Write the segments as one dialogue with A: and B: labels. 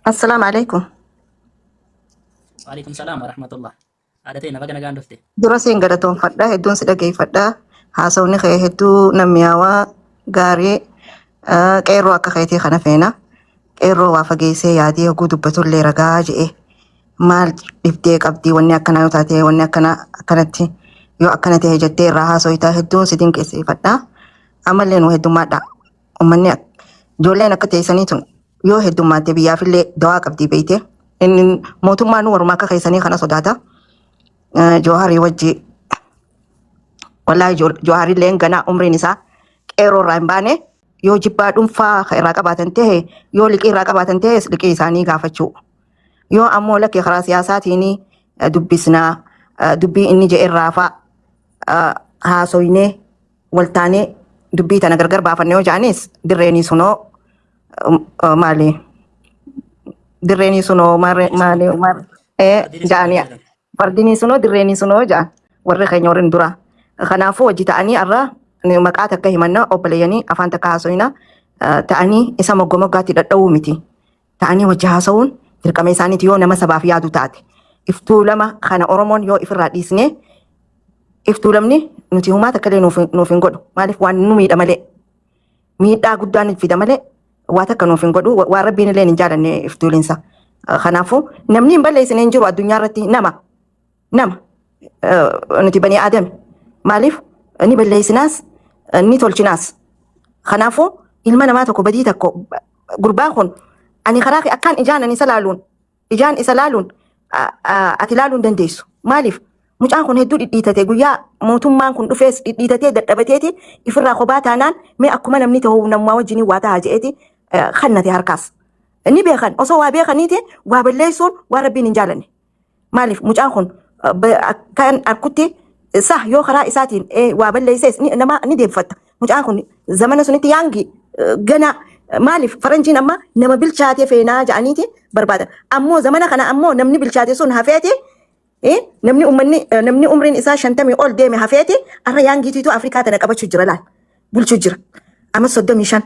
A: Assalaamu alaikum.
B: Waalaikum salaam wa rahmatullah. Haadha teenya baga nagaan dhufte.
A: Dura siin galatoonfadha. Hedduun si dhageeffadha. Haasawni kee hedduu nammiyaawaa gaarii qeerroo akka keetii kana feena. Qeerroo waa fageessee yaadee hoguu dubbatullee ragaa je'e. Maal dhibdee qabdii wanni akkanaa yoo taate wanni akkana akkanatti yoo akkana ta'e jettee irraa haasoytaa hedduun si dinqisiifadha. Ammallee nu heddummaadha. Uummanni ijoolleen akka teessanii tun yoo heddummaatte biyyaafillee dawaa qabdii beeyte. Inni mootummaan waruma akka keessanii kana sodaata. Jooharii wajji wallaahi Jooharilleen ganaa umriin isaa qeerroo irraa hin baane yoo jibbaa dhuunfaa irraa qabaatan ta'e yoo liqii irraa qabaatan ta'es liqii isaanii gaafachuu. Yoo ammoo lakkee karaa siyaasaatiin dubbisnaa dubbii inni jedhe irraa fa'a haasoynee waltaanee dubbii tana gargar baafanne yoo ja'anis dirreenii sunoo maali dirreenii sunoo maali maali ja'anii fardinii sunoo dirreenii sunoo ja'an warri keenya warri dura. Kanaafuu hojii ta'anii har'a maqaa takka himanna obboleeyyanii afaan takka haasoyna ta'anii isa mogga moggaatti dhadha'uu miti. Ta'anii hojii haasa'uun dirqama isaaniiti yoo nama sabaaf yaadu taate. Iftuu lama kana Oromoon yoo ifirraa dhiisnee iftuu lamni nuti humaa takka illee nuuf hin godhu. Maaliif waan nu miidha malee. Miidhaa guddaa nu fida malee waa takka nuuf hin godhu. Waan rabbiin illee hin jaalanne iftuulinsa. Kanaafuu namni hin balleessine hin jiru addunyaa irratti nama. Nama. Nuti banii aadami. Maaliif ni balleessinaas ni tolchinaas. Kanaafuu ilma namaa tokko badii tokko gurbaan kun ani karaa kee akkaan ijaan ani isa laaluun ijaan isa laaluun ati laaluu hin dandeessu. Maaliif mucaan kun hedduu dhidhiitate guyyaa mootummaan kun dhufees dhidhiitatee dadhabateeti ifirraa kophaa taanaan mee akkuma namni ta'u namumaa wajjin waa ta'a je'eeti kannate harkaas. Ni beekan osoo waa beekaniiti waa balleessuun waan rabbiin hin jaalanne. Maaliif mucaan kun akkan arkutti sah yoo karaa isaatiin waa balleessees nama ni deebifatta. Mucaan kun zamana sunitti yaangi gana maaliif faranjiin amma nama bilchaate feenaa jedhaniiti barbaadan. Ammoo zamana kana ammoo namni bilchaate sun hafeeti namni ummanni namni umriin isaa 50 ol deeme hafeeti arra yaangiitiitu Afrikaa tana qabachuu jira laal bulchuu jira. Amma 35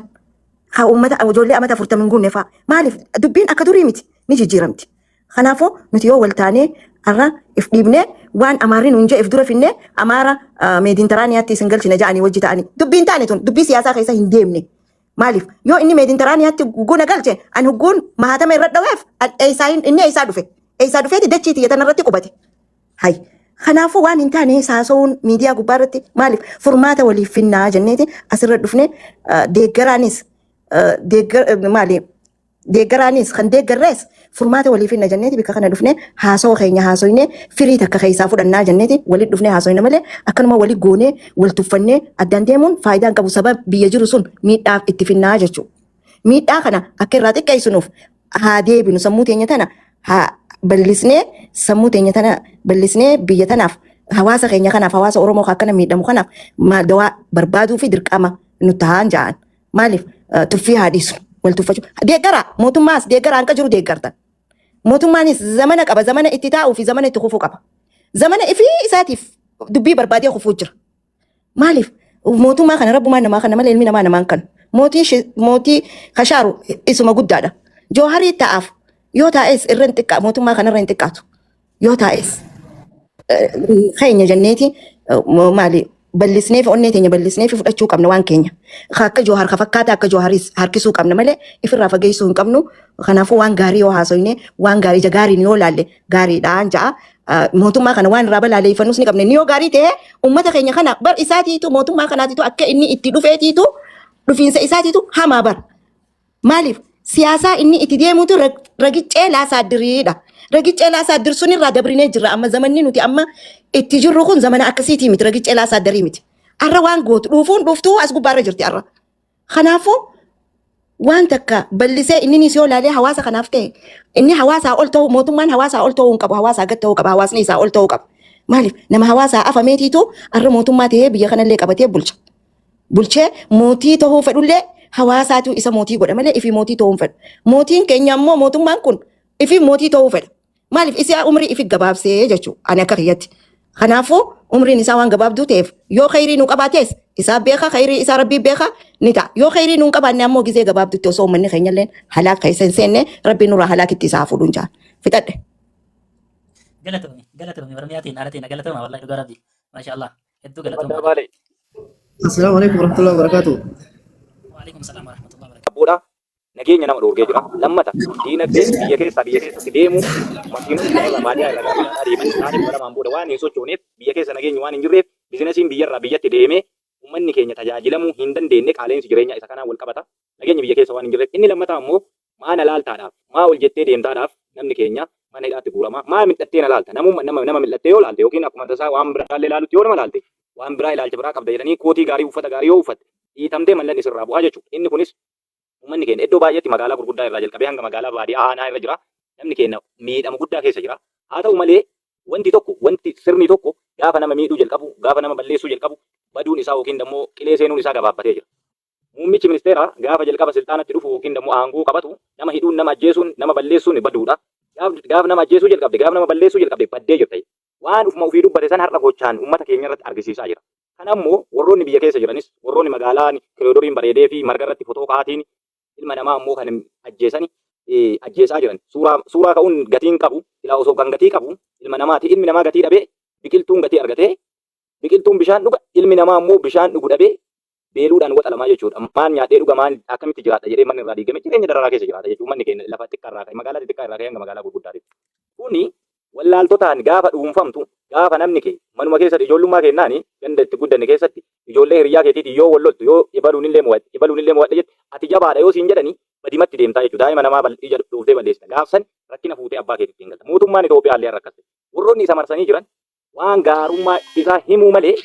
A: haa uummata ijoollee amata 40 hin guunne fa'a. Maaliif dubbiin akka durii miti ni jijjiiramti. Kanaafuu nuti yoo wal taanee har'a if dhiibnee waan Amaarri nuun jee if dura finnee Amaara Meedinteraaniyaatti isin galchina ja'anii wajji ta'anii dubbiin taane tun dubbii siyaasaa keessa hin deemne. Maaliif yoo inni Meedinteraaniyaatti guna galche ani hugguun mahatama irra dhaweef inni eessaa dhufe eessaa dhufeeti dachii tiyya tana irratti qubate. Hay kanaafuu waan hin taane haasa'uun miidiyaa gubbaa irratti maaliif furmaata waliif finnaa jenneeti asirra dhufne deeggaraanis maali Deeggaraanis kan deeggarrees furmaata waliif hinna jenneeti bikka kana dhufnee haasawa keenya haasoynee firii takka keessaa fudhannaa jenneeti walitti dhufnee haasoyna malee akkanuma wali goonee wal tuffannee addaan deemuun faayidaa hin qabu saba biyya jiru sun miidhaa itti finnaa jechuudha. Miidhaa kana akka irraa xiqqeessinuuf haa deebinu sammuu teenya tana haa bal'isnee sammuu teenya tana bal'isnee biyya tanaaf hawaasa keenya kanaaf hawaasa Oromoo akkana miidhamu kanaaf dawaa barbaaduu fi dirqama nu ta'an ja'an. Maaliif tuffii haa dhiisu wal tuffachuu. Deeggara mootummaas deeggara hanqa jiru deeggartan. Mootummaanis zamana qaba zamana itti taa'uu fi zamana itti kufuu qaba. Zamana ifii isaatiif dubbii barbaadee kufuu jira. Maaliif mootummaa kana rabbumaan namaa kana malee ilmi namaa namaan kan mootii mootii kashaaru isuma guddaadha. Jooharii ta'aaf yoo taa'es irra hin xiqqaa mootummaa kanarra hin xiqqaatu. Yoo taa'es keenya jenneeti maali bal'isnee fi onnee teenya bal'isnee fi fudhachuu qabna waan keenya. Akka Joohar ka fakkaata akka Jooharis harkisuu qabna malee ifirraa fageessuu hin qabnu. Kanaafuu waan gaarii yoo haasoyne waan gaarii ija gaariin yoo laalle gaariidhaan ja'a. Mootummaa kana waan irraa balaaleeffannus ni qabna. Inni yoo gaarii ta'e uummata keenya kana bar isaatiitu mootummaa kanaatiitu akka inni itti dhufeetiitu dhufiinsa isaatiitu hamaa bar. Maaliif? Siyaasaa inni itti deemutu ragiccee laasaaddiriidha. Ragiccee laasaaddir sun irraa dabrinee jirra. Amma zamanni nuti amma itti jirru kun zamana akkasiitii miti. Ragiccee laasaaddarii miti. Arra waan gootu dhuufuun dhuuftuu as gubbaarra jirti arra. Kanaafuu waan takka bal'isee inni yoo laalee hawaasa kanaaf ta'e inni hawaasaa ol ta'uu mootummaan hawaasaa ol ta'uu hin qabu hawaasaa gad ta'uu qaba hawaasni isaa ol ta'uu qaba. Maaliif nama hawaasaa afameetiitu arra mootummaa ta'ee biyya kanallee qabatee bulcha. Bulchee mootii ta'uu fedhullee hawaasaatu isa mootii godha malee ifii mootii ta'uu hin fedhu. Mootiin keenya ammoo mootummaan kun ifii mootii ta'uu fedha. Maaliif isaa umrii ifi gabaabsee jechuudha ani akka kiyyatti. Kanaafuu Umriin isaa waan gabaabduu ta'eef yoo khayrii nu qabaates isaa beeka, khayrii isaa Rabbii beeka ni ta'a. Yoo khayrii nu hin qabaanne ammoo gizee gabaabdutti osoo uummanni keenya illee halaak keessa hin seenne Rabbiin nurraa halaakitti isaa fuudhuun jaa. Fixadhe.
B: Galatoomi, galatoomi, Oromiyaa teenya, haadha teenya, galatooma wallahi dhugaa Rabbi. Maasha Allah. Hedduu
C: Baddaa
B: galatoomaadha.
C: Baalee.
D: Assalamu alaikum warahmatullahi wabarakatuh.
B: Waalaikum salaam warahmatullahi wabarakatuh.
C: Abboodha nageenya nama dhoorgee jira. Lammata diinagdeen biyya keessaa biyya keessatti deemu makiinonni lafarraa baadiyyaa irraa gara magaalaa deeman sa'aatii 12n booda waan hin sochooneef, biyya keessa nageenyi waan hin jirreef, bizinasiin biyyarraa biyyatti deemee uummanni keenya tajaajilamuu hin dandeenye. Qaala'insi jireenyaa isa kanaan wal qabata. Nageenyi biyya keessa waan hin jirreef. Inni lammataa immoo maa na laaltaadhaaf, maa ol jettee deemtaadhaaf namni keenya mana hidhaatti guurama. Maa mil'attee na laalta? Namumma nama nama mil'attee yoo laalte yookiin akkuma tasaa waan biraallee laalutti yoo nama laalte, waan biraa ilaalcha biraa qabda jedhanii kootii gaarii, uffata gaarii yoo uffatte dhiitamtee mallanni sirraa bu'aa jechuudha. Inni kunis uummanni keenya iddoo baay'eetti magaalaa gurguddaa irraa jalqabee hanga magaalaa baadiyyaa aanaa irra jira. Namni keenya miidhama guddaa keessa jira. Haa ta'u malee wanti tokko, wanti sirni tokko gaafa nama miidhuu jalqabu, gaafa nama balleessuu jalqabu, baduun isaa yookiin immoo qilee seenuun isaa gabaabbatee jira. Muummichi ministeeraa gaafa jalqaba silxaanatti dhufu yookiin immoo aangoo qabatu nama hidhuun, nama ajjeesuun, nama balleessuun baduudha. Gaaf nama ajjeesuu jalqabde, gaaf nama balleessuu jalqabde baddee jirta. Waan ufuma ofii dubbate san har'a gochaan uummata keenya irratti argisiisaa jira. Kana immoo warroonni biyya keessa jiranis, warroonni magaalaan koriidoriin bareedee fi marga irratti fotoo ka'aatiin ilma namaa immoo kan ajjeesani ajjeesaa jiran. Suuraa ka'uun gatiin qabu, silaa osoo kan gatii qabu ilma namaati. Ilmi namaa gatii dhabee biqiltuun gatii argatee, biqiltuun bishaan dhuga, ilmi namaa immoo bishaan dhugu dhabee beeluudhaan waxalamaa jechuudha. Maal nyaadhee dhuga, maal akkamitti jiraadha jedhee manni irraa diigame jireenya dararaa keessa jiraata jechuudha. Manni keenya lafa xiqqaa irraa ka'e, magaalaa xixiqqaa irraa ka'e hanga magaalaa gurguddaatti. Kuni wallaaltotaan gaafa dhuunfamtu, gaafa namni kee manuma keessatti ijoollummaa kennaani ganda itti guddanne keessatti ijoollee hiriyyaa keetiitiin yoo wal loltu, yoo ibaluun illee mo'adhe, ibaluun illee mo'adhe jette, ati jabaadha yoo siin jedhani badimatti deemtaa jechuudha. Daa'ima namaa ija dhuuftee balleessita. Gaafsan rakkina fuutee abbaa keetitti hin galta. Mootummaan Itoophiyaa illee har'a akkas ta'e. Warroonni isa marsanii jiran waan gaarummaa isaa himuu malee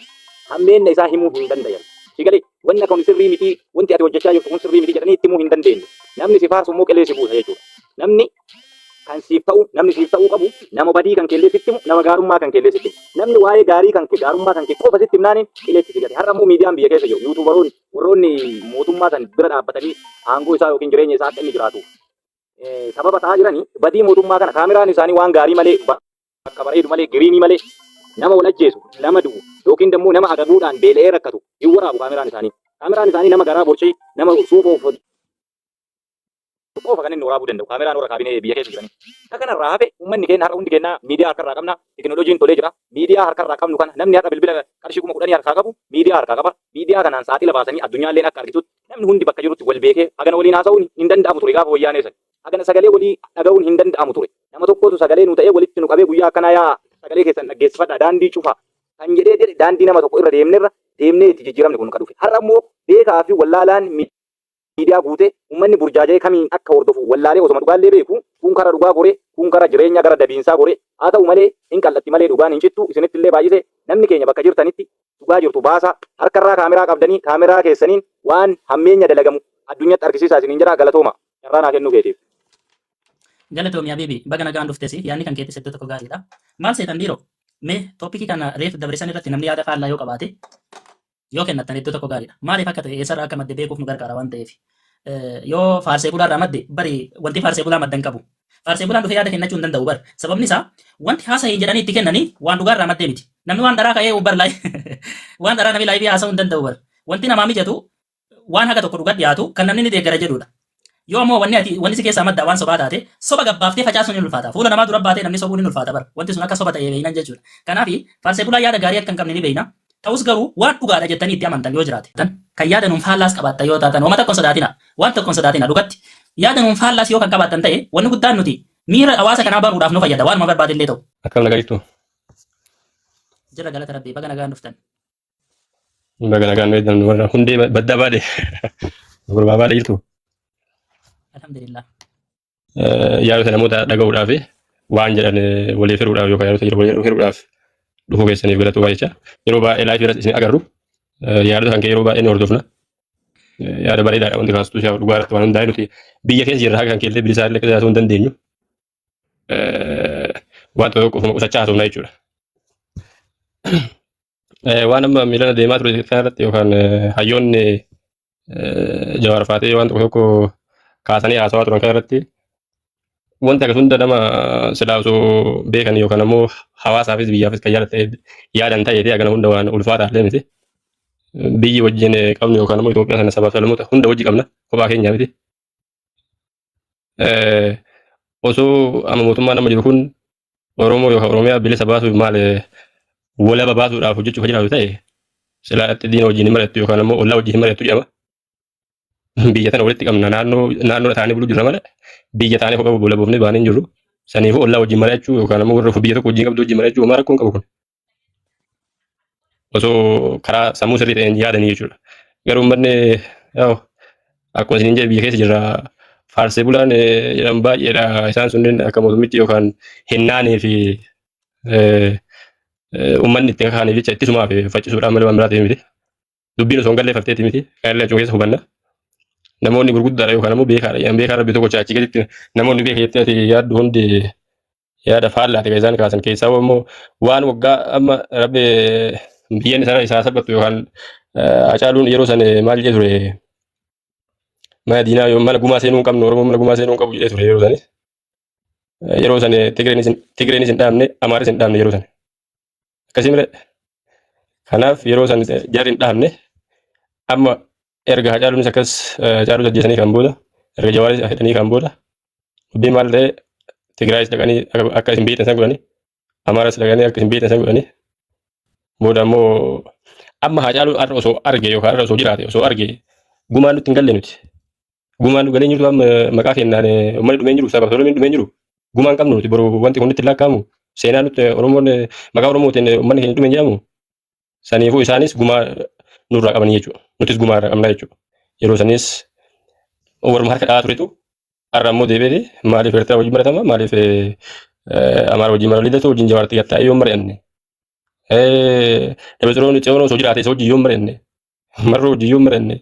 C: hammeenna isaa himuu hin dandayan. Si galee, wanni kun sirrii miti, wanti ati hojjechaa jirtu kun sirrii miti jedhanii itti himuu hin dandeenye. Namni si faarsu immoo qilee si buusa jechuudha. Namni kan siif ta'u, namni siif ta'uu qabu nama badii kan keellee sitti himu, nama gaarummaa kan keellee sitti himu. Namni waa'ee gaarii kan kee, gaarummaa kan kee qofa sitti himnaaniin qileetti si gate. Har'a immoo miidiyaan biyya keessa jiru, yuutuubaroonni, warroonni mootummaa san bira dhaabbatanii aangoo isaa yookiin jireenya isaa akka inni jiraatu sababa ta'aa jiranii, badii mootummaa kana kaameraan isaanii waan gaarii malee, bakka bareedu malee, giriinii malee, nama wal ajjeesu, nama du'u yookiin immoo nama agabuudhaan beela'ee rakkatu hin waraabu kaameraan isaanii. Kaameraan isaanii nama garaa borcee, nama suufa uffatu qofa kan inni waraabuu danda'u. Kaameraan warra kaabinee biyya keessa jiranii. Akka kanarraa hafe uummanni keenya har'a hundi keenya miidiyaa harkarraa qabna. Tekinooloojiin tolee jira. Miidiyaa harkarraa qabnu kana namni har'a bilbila qarshii 10,000 harkaa qabu miidiyaa harkaa qaba. Miidiyaa kanaan saaxila baasanii addunyaalleen akka argitutti namni hundi bakka jirutti wal beekee hagana waliin haasa'uun hin danda'amu ture gaafa wayyaanee san. Hagana sagalee walii dhaga'uun hin danda'amu ture. Nama tokkotu sagalee nu ta'ee walitti nu qabee guyyaa akkanaa yaa sagalee keessan dhaggeessifadhaa, daandii cufaa kan jedhee jedhe, daandii nama tokko irra deemnerra deemnee itti jijjiiramni kun kan dhufe. Har'a immoo beekaa fi wallaalaan miidiyaa guutee uummanni burjaaja'ee kamiin akka hordofu wallaalee, osoma dhugaallee beeku kun kara dhugaa goree, kun kara jireenya gara dabiinsaa goree. Haa ta'u malee hin qal'atti malee dhugaan hin cittu. Isinitti illee baay'ise, namni keenya bakka jirtanitti dhugaa jirtu baasaa. Harkarraa kaameraa qabdanii kaameraa keessaniin waan hammeenya dalagamu addunyatti argisiisaa isiniin jedha. Galatooma carraa naa kennuu keetiif.
B: Galatoomi Habibi, baga nagaan dhuftesi. Yaadni kan keetis iddoo tokko gaariidha. Maal seetan dhiiroo? Mee topicii kana reef dabre san irratti namni yaada faallaa yoo qabaate yoo kennattan iddoo tokko gaariidha. Maaliif akka ta'e, eessarraa akka madde beekuuf nu gargaara waan ta'eef. Yoo faarsee bulaarraa madde, bari wanti faarsee bulaa madda hin qabu. Faarsee bulaan dhufee yaada kennachuu hin danda'u bar. Sababni isaa wanti haasa'e jedhanii itti kennanii waan dhugaarraa maddee miti. Namni waan dharaa ka'ee bar waan dharaa namni live haasa'uu hin danda'u bar. Wanti namaa mijatu waan haga tokko dhugaa dhiyaatu kan namni ni deeggara jedhudha. Yoo ammoo wanni ati wanni si keessaa madda waan sobaa taate, soba gabbaaftee facaasuun ni ulfaata. Fuula namaa dura baatee namni sobuun ni ulfaata bar. Wanti sun akka soba ta'e beeynan jechuudha. Kanaaf faarsee bulaa yaada gaarii akka hin qabne ni beeyna. Ta'us garuu waan dhugaadha jettanii itti amantan yoo jiraate, kan yaada nuun faallaas qabaattan yoo taatan, hooma tokko hin sodaatina. Waan tokko hin sodaatina dhugatti. Yaada nuun faallaas yoo kan qabaattan ta'e, wanni guddaan nuti miira hawaasa kanaa baruudhaaf nu fayyada, waanuma barbaade illee ta'u.
E: Akkam nagaa jirtu?
B: Jira, galata Rabbii, baga nagaan dhuftan.
E: Baga nagaan nu eegdan, warra hundee baddaa baadhe. Gurbaa baadhe jirtu.
B: Alhamdulillah.
E: Yaadota namoota dhaga'uudhaaf, waan jedhan waliif hiruudhaaf yookaan yaadota jiru waliif hiruudhaaf dhufuu keessaniif galatoomaa jecha. Yeroo baay'ee live irratti isin agarru. Yaadota kan kee yeroo baay'ee ni hordofna. Yaada bareedaadha wanti kaastu, isaa dhugaa irratti waan hundaa'e. Nuti biyya keessa jirra, haga kan keellee bilisaa illee keessa hin dandeenyu. Waan tokko ofuma qusachaa haasofna jechuudha. Waan amma miilana deemaa ture kana irratti yookaan hayyoonni Jawaar faatee waan tokko tokko kaasanii haasawaa turan kana irratti Wanti akkas hunda nama silaa osoo beekan yookaan ammoo hawaasaafis biyyaafis kan yaadan ta'ee fi hagana hunda waan ulfaataa illee miti. Biyyi wajjin qabnu yookaan ammoo Itoophiyaa sana sabaaf sablammoota hunda wajji qabna kophaa keenya miti. Osoo amma mootummaan amma jiru kun Oromoo yookaan Oromiyaa bilisa baasuuf maal walaba baasuudhaaf hojjechuuf jiraatu ta'e silaa itti diina wajjin hin mari'attu yookaan ammoo ollaa wajjin hin mari'attu jedhama. Biyya tana walitti qabna naannoo naannoo taanee buluu jirra malee biyya taanee kophaa walaboofnee baanee hin jirru. Saniifuu ollaa wajjin mari'achuu yookaan ammoo warra biyya tokko wajjin qabdu wajjin mari'achuu homaa rakkoon qabu kun. Osoo karaa sammuu sirrii ta'een yaadanii jechuudha. Garuu uummanni yaa'u akkuma isiniin jedhe biyya keessa jirra. Faarsee bulaan jedhan baay'eedha. Isaan sunneen akka mootummichi yookaan hinnaanii fi uummanni itti kakaaniif jecha ittisumaa fi faccisuudhaan malee waan biraa ta'e miti. Dubbiin osoo hin gallee fafteeti miti. Kan illee achuma keessa hubanna. Namoonni gurguddaadha yookaan ammoo beekaadha. Jedhan beekaa rabbi tokko achii gaditti namoonni beeka jettee ati yaaddu hundi yaada faallaati kan isaan kaasan keessaa immoo waan waggaa amma rabbi biyyeen isaa isaa salphattu yookaan Hacaaluun yeroo san maal jedhee ture mana diinaa yoo mana gumaa seenuu hin qabnu Oromoo mana gumaa seenuu hin qabu jedhee ture yeroo sani. Yeroo san Tigreenis hin dhaabne Amaaris hin dhaabne yeroo san. Akkasii mire kanaaf yeroo san jarri hin dhaabne amma erga Hacaaluunis akkas Hacaaluu ajjeesanii kan booda erga Jawaaris hidhanii kan booda dubbiin maal ta'e Tigraayis dhaqanii akka isin beektan san godhanii Amaaras dhaqanii akka isin beektan san godhanii booda ammoo amma Hacaaluu har'a osoo arge yookaan har'a osoo jiraate osoo arge gumaan nutti hin galle nuti. Gumaan nu galee jirtu amma maqaa kennaan uummanni dhumee hin jiru sababa sablamni dhumee hin jiru. Gumaan qabnu nuti boru wanti kun nutti hin lakkaa'amu. Seenaa nutti Oromoon maqaa Oromootiin uummanni keenya dhumee hin jedhamu. Saniifuu isaanis gumaa nurraa qabanii jechuudha. Nutis gumaa irraa qabnaa jechuudha. Yeroo sanis warruma harka dha'aa turetu har'a ammoo deebi'ee maaliif Eertiraa wajjin maratama maaliif Amaara wajjin mara lidatu wajjin Jawaar xiyyattaa'ee yoo mari'anne Dabretsiyoon Tsiyoon osoo jiraate isa wajjin yoo mari'anne Marroo wajjin yoo mari'anne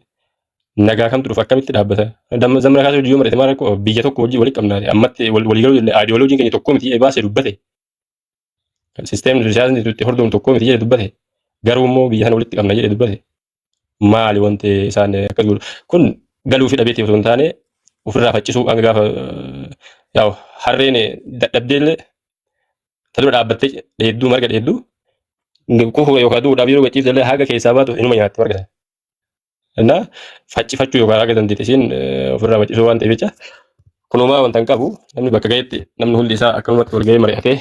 E: nagaa kamtu dhufa akkamitti dhaabbata zamana kaasee wajjin yoo mari'ate maal rakkoo biyya tokko wajjin walitti qabna ammatti walii galuu jenne ayidiyooloojiin keenya tokko miti baasee dubbate Sisteemni nuti siyaasni itti hordofnu tokko miti jedhe dubbate. Garuu immoo biyya sana walitti qabna jedhe dubbate. Maali wanti isaan akkas godhu? Kun galuu fi dhabeetii osoo hin taane ofirraa faccisuu hanga gaafa yaa'u harreen dadhabdee illee ta dura dhaabbattee dheedduu marga dheedduu kufu yookaan du'uudhaaf yeroo gachiifte illee haga keessaa baatu inuma nyaatti marga sana. Innaa faccifachuu yookaan haga dandeette isiin ofirraa faccisuu waan ta'eef jecha kunumaa wanta hin qabu namni bakka ga'etti namni hundi isaa akkanumatti wal ga'ee mari'atee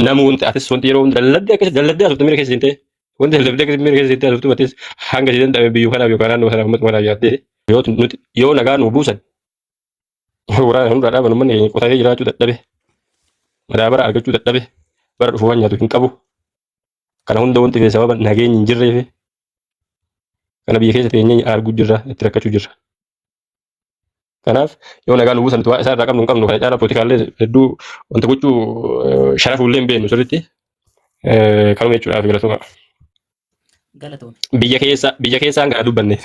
E: namni wanti atis wanti yeroo hunda lallabdee akkas lallabdee haasoftu miira keessa seentee wanti lallabdee akkas miira keessa seentee haasoftu atis hanga si danda'ame biyyuu kanaaf yookaan naannoo sanaaf uummata kanaaf yaaddee yoo nuti yoo nagaa nu buusan waraana hundaa dhaaban uummanni keenya qotatee jiraachuu dadhabe madaabara argachuu dadhabe bara dhufu waan nyaatu hin qabu. Kana hunda wanti fide sababa nageenyi hin jirreefi kana biyya keessa teenyee arguu jirra itti rakkachuu jirra. Kanaaf yoo nagaa nu buusan waa isaa irraa qabnu hin qabnu kana caalaa poolitikaallee hedduu wanta gochuu sharafuu illee hin beeknu sirriitti kanuma jechuudhaaf galatoomaa.
B: Galatoomi.
E: Biyya keessaan kana dubbanne.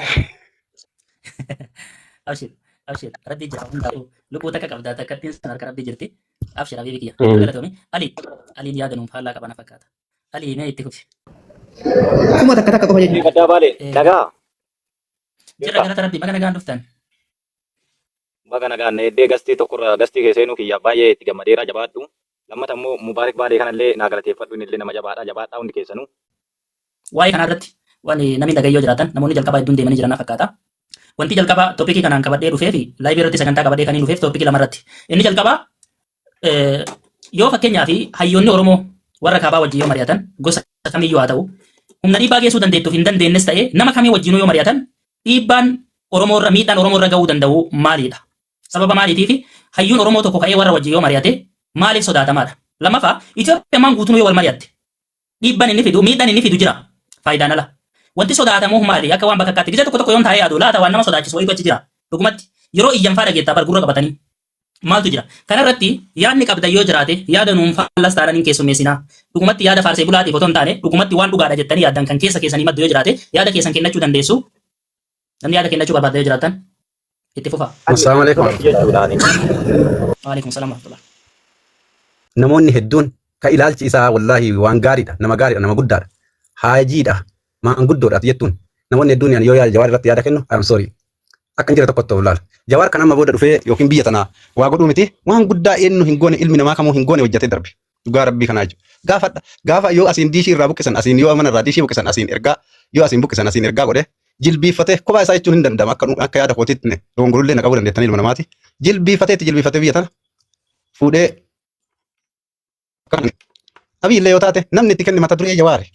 B: Abshir abshir rabbi jira hundaafuu lubbuu takka qabdaa takkattiin san harka rabbi jirti. Abshir habiibi kiyya galatoomi. Ali Aliin yaada nuuf faallaa qaba na fakkaata. Ali mee itti fufi.
D: Kuma takka takka qofa jechuudha.
C: Gaddaa baale nagaa.
B: Jirra galata rabbi baga nagaan dhuftan.
C: Baga nagaan na eddee gastii tokkorra gastii kee seenuu kiyyaaf baay'ee itti gammadeera jabaadhu. Lammata immoo Mubaarik Baalee kanallee naa galateeffadhu innillee nama jabaadha jabaadhaa hundi keessanuu.
B: Waa'ee kanaa irratti waan namni dhaga'e yoo jiraatan namoonni jalqabaa hedduun deemanii jiran na fakkaata. Wanti jalqabaa topikii kanaan qabadhee dhufee fi laayivii irratti sagantaa qabadhee kan hin dhufeef topikii lama irratti. Inni jalqabaa yoo fakkeenyaa fi hayyoonni Oromoo warra kaabaa wajjin yoo mari'atan gosa kamiyyuu haa ta'u humna dhiibbaa geessuu dandeettuuf hin dandeenyes ta'ee nama kamii wajjinuu yoo mari'atan dhiibbaan Oromoo irra miidhaan Oromoo irra ga'uu danda'u maalidha? Sababa maaliitiif hayyuun Oromoo tokko ka'ee warra wajjin yoo mari'ate maaliif sodaatamaadha? Lammaffaa Itoophiyaan guutuun yoo wal mari'atte dhiibban inni fidu miidhaan inni fidu jira faayidaan ala. Wanti sodaatamuuf maali? Akka waan bakakkaatti gizee tokko tokko yoon taa'ee yaadu laata waan nama sodaachisu wayitu achi jira. Dhugumatti yeroo iyyan faa dhageettaa bar gurra qabatanii. Maaltu jira? Kana irratti yaadni qabdan yoo jiraate yaada nuun faallas taanaan hin keessummeessinaa. Dhugumatti yaada faarsee bulaatiif otoo hin taane dhugumatti waan dhugaadha jettanii yaaddan kan keessa keessanii maddu yoo jiraate yaada keessan kennachuu dandeessu. Namni yaada kennachuu barbaaddan yoo jiraattan itti fufaa.
F: Assalaamu alaikum
C: jechuudhaani.
B: Waalaikum salaam warahmatullah.
F: Namoonni hedduun ka ilaalchi isaa wallaahi waan gaariidha, nama gaariidha, nama guddaadha, haajiidha, maanguddoodha jettuun namoonni hedduun yoo yaada Jawaar irratti yaada kennu I am sorry. Akka hin jirre tokkotti of laala. Jawaar kan amma booda dhufee yookiin biyya tanaa waa godhuu miti waan guddaa eenyu hin goone ilmi namaa kamuu hin goone hojjetee darbe. Dhugaa rabbii kanaa jechuudha. Gaafadha. Gaafa yoo asiin diishii irraa buqqisan asiin yoo mana irraa diishii buqqisan asiin ergaa yoo asiin buqqisan asiin ergaa godhe jilbiiffatee kophaa isaa jechuun hin danda'ama akka akka yaada kootiitti dogongorullee na qabuu dandeettanii ilma namaati. Jilbiiffatee itti jilbiiffatee biyya tana fuudhee Abiy illee yoo taate namni itti kenne mata duree Jawaari.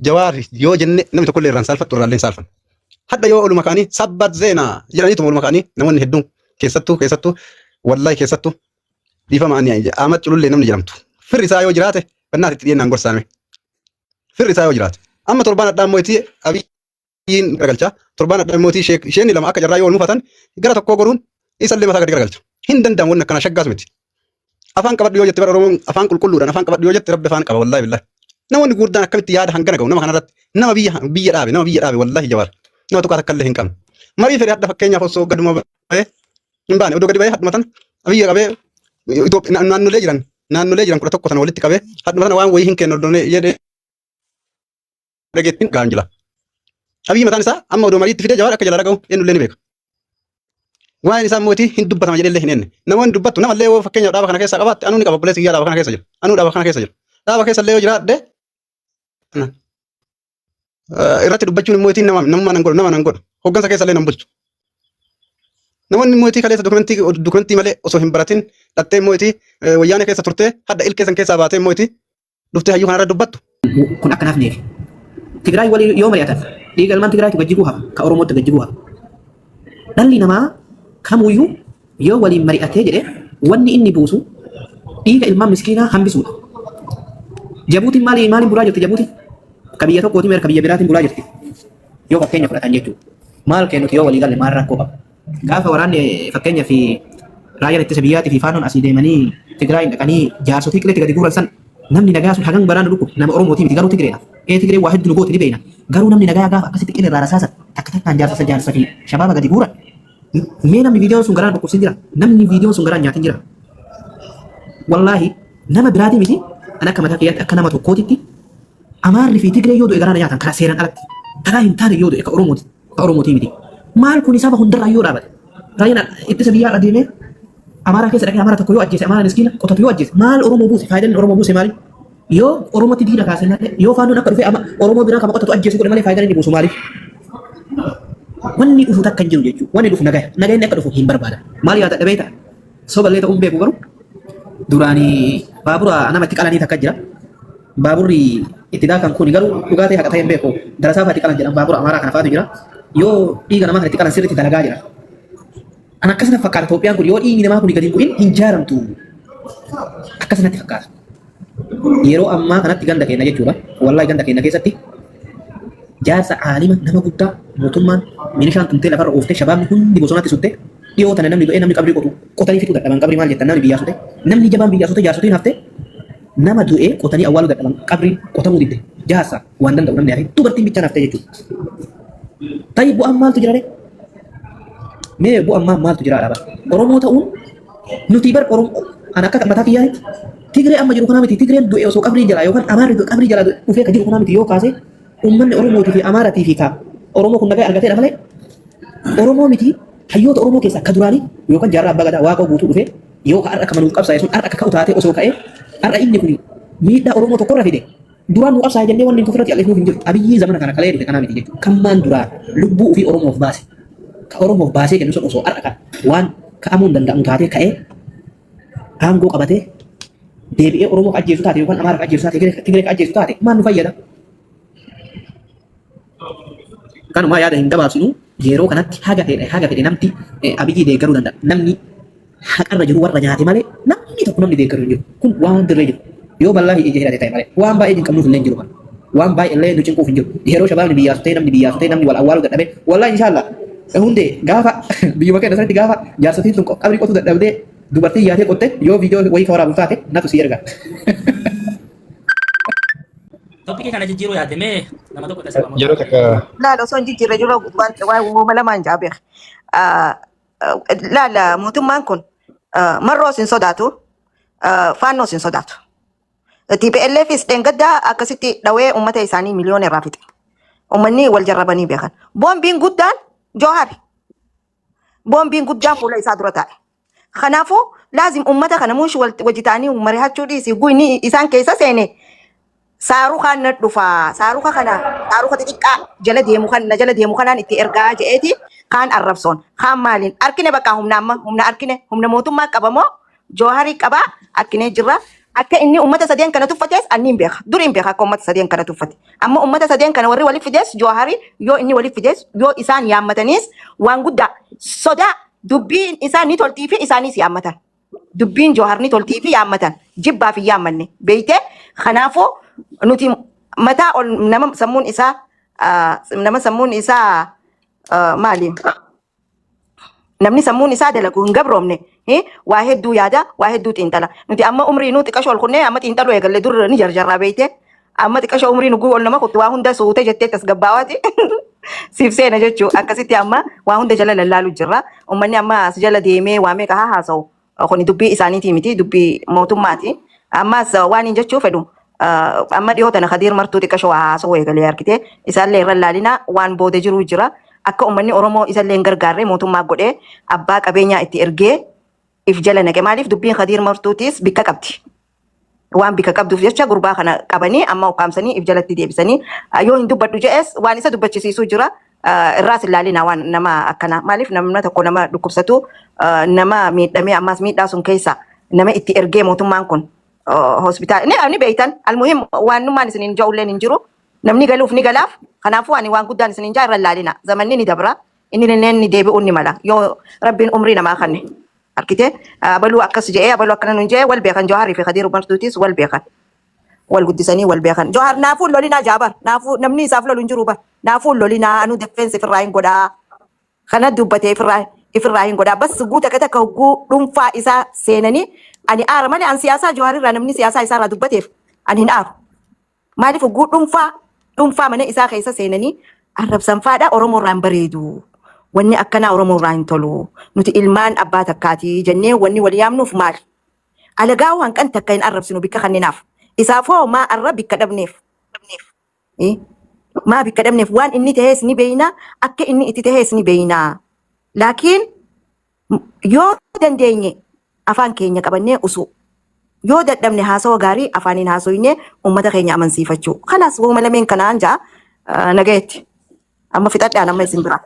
F: Jawaari yoo jenne namni tokkollee irraan saalfattu irraallee hin saalfannu. Hadha yoo oluma ka'anii sabbat zeenaa jedhaniituma oluma ka'anii namoonni hedduun keessattuu keessattuu wallahi keessattuu dhiifama ani Ahmad Culullee namni jedhamtu. Firri isaa yoo jiraate bannaati itti dhiyeennaan gorsaame. Firri isaa yoo jiraate. Amma torbaan hadhaa immoo itti Abiyyiin garagalcha. Torbaan hadhaa immoo itti isheen lama akka carraa yoo wal mufatan gara tokkoo goruun isallee mataa gadi garagalcha. Hin danda'amu wanni akkanaa shaggaas miti. Afaan qabadhu yoo jette bara Oromoon afaan qulqulluudhaan afaan qabadhu yoo jette rabbi afaan qaba wallaahi billahi. Namoonni gurguddaan akkamitti yaada hangana ga'u nama kanarratti nama biyya biyya dhaabe nama biyya dhaabe wallaahi jawaar nama tuqaa takka illee hin qabne. Marii fedhe hadha fakkeenyaaf osoo gaduma ba'ee hin baane odoo gadi ba'ee hadhuma tana biyya qabee Itoophiyaa naannolee jiran naannolee jiran 11 tana walitti qabee hadhuma tana waan wayii hin kennu odoo jedhee dhageettiin gahaan jira. Abiyyi mataan isaa amma odoo mariitti fidee jawaar akka jalaa dhaga'u eenyullee ni beeka. Waa'een isaa mootii hin dubbatama jedhee illee hin enne. Namoonni dubbattu namallee yoo fakkeenyaaf dhaaba kana keessaa qabaatte anuu ni qaba obboleessi kiyyaa dhaaba kana keessa jira. Anuu dhaaba kana keessa jira. Dhaaba keessa illee yoo jiraadhe irratti dubbachuun immoo ittiin nama namummaa nan godhu nama nan godhu. Hoggansa keessa illee nan bulchu. Namoonni immoo itii kaleessa dokumentii dokumentii malee osoo hin baratin dhattee immoo itii wayyaanee keessa turtee hadda ilkee san keessaa baatee immoo itii dhuftee hayyuu kanarra dubbattu.
D: Kun akka naaf neefi. Tigraay waliin yoo mari'atan dhiiga ilmaan Tigraaytu gad jiguu hafa, ka Oromootti gad jiguu hafa. Dhalli namaa kamuyyuu yoo waliin mari'atee jedhe wanni inni buusu dhiiga ilmaan miskiinaa hambisuudha. Jabuutiin maali maaliin bulaa jirti Jabuutiin? Ka biyya tokkooti meer ka biyya biraatiin bulaa jirti. Yoo fakkeenya fudhatan jechuudha. Maal kennuti yoo walii galle maal rakkoo qaba? Gaafa waraanni fakkeenya fi raayyaan ittisa biyyaatii fi faannoon asii deemanii Tigraayin dhaqanii jaarsotii qileetti gadi guuran san namni nagaa sun hagam baraan nu dhukkube nama Oromootii miti garuu Tigreedha. Ee Tigreen waa hedduu nu goote ni beekna. Garuu namni nagaa gaafa akkasitti qilee irraa rasaasan takka takkaan jaarsa jaarsa fi shabaaba gadi guuran. Mee namni viidiyoon sun garaan dhukkubsin jira. Namni viidiyoon sun garaan nyaatin jira. Wallaahi nama biraatii miti an akka mataa kiyyaatti akka nama tokkootitti Amaarri fi Tigree yoo du'e garaa na nyaatan karaa seeraan alatti. Karaa hin taane yoo du'e ka Oromooti. Ka Oromootii miti. Maal kuni saba hundarraa yoo dhaabate. Raayyaan ittisa biyyaa irra deemee Amaaraa keessa dhaqee Amaara tokko yoo ajjeese Amaara miskiina qotatu yoo ajjeese maal Oromoo buuse faayidaan inni Oromoo buuse maali? Yoo Oromootti diina kaase malee yoo faannoon akka dhufee Oromoo biraa kama qotatu ajjeesu godhe malee faayidaan inni buusu maali? Wanni dhufu takka hin jiru jechuudha. Wanni dhufu nagaya. Nagayni akka dhufu hin barbaadan. Maal yaada dhabee ta'a? Soballee ta'uun beeku garuu duraanii baabura nama itti qalanii takka jira. Baaburri itti daakan kuni garuu dhugaa ta'e haqa ta'e hin beeku. Darasaa fa'aa itti qalan jedhan baabura Amaaraa kana fa'aatu jira. Yoo dhiiga namaa kana itti qalan sirriitti dalagaa jira. An akkas natti fakkaata Itoophiyaan kun yoo dhiigni namaa kun gadi hin bu'in hin jaaramtu. Akkas natti fakkaata. Yeroo ammaa kanatti ganda keenya jechuudha. Wallahi ganda keenya keessatti jaarsa aalima nama guddaa mootummaan milishaan tumtee lafarra ooftee shabaabni hundi bosonatti sutte dhiyoo tana namni du'ee namni qabrii qotu qotanii fixuu dadhaban qabrii maal jettan namni biyyaa sute namni jabaan biyyaa sute jaarsotiin hafte Nama du'e qotanii awwaaluu dadhaban qabriin qotamuu didde. Jaarsa waan danda'u namni hafe dubartiin bichaan hafte jechuudha. Tayi bu'aan maaltu jira ree? Mee bu'aan maal maaltu jira dhaaba? Oromoo ta'uun nuti bar Oromoo an akka mataa kiyyaatti Tigree amma jiru kanaa miti Tigreen du'e osoo qabrii jalaa yookaan Amaarri du'e qabrii jalaa dhufee ka jiru kanaa miti yoo kaase uummanni Oromootii fi Amaaratii fi ka Oromoo kun nagaa argateedha malee Oromoo miti hayyoota Oromoo keessaa ka duraanii yookaan jaarraa abbaa gadaa waaqoo guutuu dhufee Yoo ka har'a kama nuuf qabsaa'e sun har'a ka ka'u taatee osoo ka'ee har'a inni kun miidhaa Oromoo tokkorra fide duraan nu qabsaa'e jennee wanni ofirratti callisnuuf hin jiru. Abiyyii zamana kana kalee dhufe kanaa miti jechuudha. Kan maan duraa lubbuu ofii Oromoof baase ka Oromoof baasee kennu sun osoo har'a kan waan ka'amuu hin danda'amu taatee ka'ee aangoo qabatee deebi'ee Oromoo ka ajjeesu taate yookaan Amaara ka ajjeesu taate Tigree ka ajjeesu taate maal nu fayyada? Kanumaa yaada hin gabaabsinu yeroo kanatti haga fedhe haga fedhe namti Abiyyi deeggaruu danda'a. Namni haqarra jiru warra nyaate malee namni tokko namni deeggaru hin jiru. Kun waan dirree jiru. Yoo bal'aa ija hidhate ta'e malee waan baay'ee cinqamnuuf illee hin jiru kana. Waan baay'ee illee nu cinquuf hin jiru. Yeroo shabaabni biyyaa sutee namni biyyaa sutee namni wal awwaaluu dadhabee wallahi inshaallah hundee gaafa biyyuma keenya sanatti gaafa jaarsotiin sun qabrii qotuu dadhabdee dubartiin yaatee qotte yoo viidiyoo wayii ka waraabuuf taate natu si erga.
B: Toppikii kana jijjiiruu yaadde mee nama tokko tasaba
E: Yeroo takka
A: Laala osoo hin jijjiirre jiru waan uumama lamaan jaa beek. Laala mootummaan kun marroos hin sodaatu faannoos hin sodaatu. TPLFis dheengaddaa akkasitti dhawee uummata isaanii miliyoona irraa fixe. Uummanni wal jarrabanii beekan. Boombiin guddaan Joohari. Boombiin guddaan fuula isaa dura taa'e. Kanaafuu laazim ummata kana muush wajji ta'anii marihachuu dhiisi. Guyni isaan keessa seene saarukaan na dhufa. Saaruka kana saaruka xixiqqaa jala deemu kan na jala deemu kanaan itti ergaa je'eeti kaan arrabsoon kaan maaliin arkine bakka humna amma humna arkine humna mootummaa qabamoo Jooharii qabaa arkinee jirra. Akka inni ummata sadeen kana tuffates anni hin beeka. Dur hin beeka akka ummata sadeen kana tuffate. Amma ummata sadeen kana warri walitti fides Jooharii yoo inni walitti fides yoo isaan yaammataniis waan guddaa sodaa dubbiin isaa ni toltii fi isaanis yaammatan. Dubbiin Joohar ni toltii fi yaammatan. Jibbaaf hin yaammanne. Beeytee kanaafuu nuti mataa ol nama sammuun isaa nama sammuun isaa maali? Namni sammuun isaa dalagu hin gabroomne waa hedduu yaada, waa hedduu xiinxala. Nuti amma umrii nuu xiqqasho ol kunnee amma xiinxaluu eegalle dur ni jarjarraa beeyte. Amma xiqqasho umrii nuguu ol nama kuttu waa hunda suute jettee tasgabbaawaati. Siif seena jechuu akkasitti amma waa hunda jala lallaalu jirra. Uummanni amma as jala deemee waa meeqa haa haasa'u. Kuni dubbii isaaniitii miti dubbii mootummaati. Ammas waan hin jechuu fedhu amma dhiyoo tana Kadiir Martuu xiqqasho waa haasa'uu eegalee argite. Isaallee irra laalina waan booda jiru jira. Akka uummanni Oromoo isallee hin gargaarre mootummaa godhee abbaa qabeenyaa itti ergee if jala naqe. Maaliif dubbiin Kadiir Martuutis bikka qabdi. Waan bika qabduuf jecha gurbaa kana qabanii amma ukkaamsanii if jalatti deebisanii yoo hin dubbadhu je'es waan isa dubbachisiisuu jira. Irraas hin laalina waan nama akkanaa. Maaliif namna tokko nama dhukkubsatu nama miidhamee ammaas miidhaa sun keessa nama itti ergee mootummaan kun hospitaala ni beeytan almuhim waanummaan isiniin ja'ulleen hin jiru. Namni galuuf ni galaaf. Kanaafuu ani waan guddaan isiniin ja'a irra hin laalina. Zamanni ni dabra. Inni illee ni deebi'uun ni mala. Yoo rabbiin umrii namaa kanne. Argite abaluu akkas je'ee abaluu akkana nun je'ee wal beekan Jawaarii fi Kadiir Martuutis wal beekan. Wal guddisanii wal beekan. Jawaar naafuu hin lolinaa jaabar. Naafuu namni isaaf lolu hin jiru bar. Naafuu hin lolinaa anuu defense ifirraa hin godhaa. Kana dubbatee ifirraa hin godhaa. Bas guu takka takka hogguu dhuunfaa isaa seenanii ani aara malee an siyaasaa Jawaar irraa namni siyaasaa isaa irraa dubbateef ani hin aaru. Maaliif hogguu dhuunfaa dhuunfaa mana isaa keessa seenanii arrabsan faadha Oromoo irraa hin bareedu. Wanni akkanaa Oromoo irraa hin tolu. Nuti ilmaan abbaa takkaati jennee wanni wal yaamnuuf maali? Alagaa hanqan takka hin arrabsinu bikka kanninaaf. Isaaf hoo maa arra bikka dhabneef? Eh? Maa bikka dhabneef waan inni tahees ni beeyna akka inni itti tahees ni beeyna. Laakiin yoo dandeenye afaan keenya qabannee usuu. Yoo dadhabne haasawa gaarii afaaniin haasoynee uummata keenya amansiifachuu. Kanaas wauma lameen kanaan ja'a nagayetti. Amma fixadhaan amma isin bira.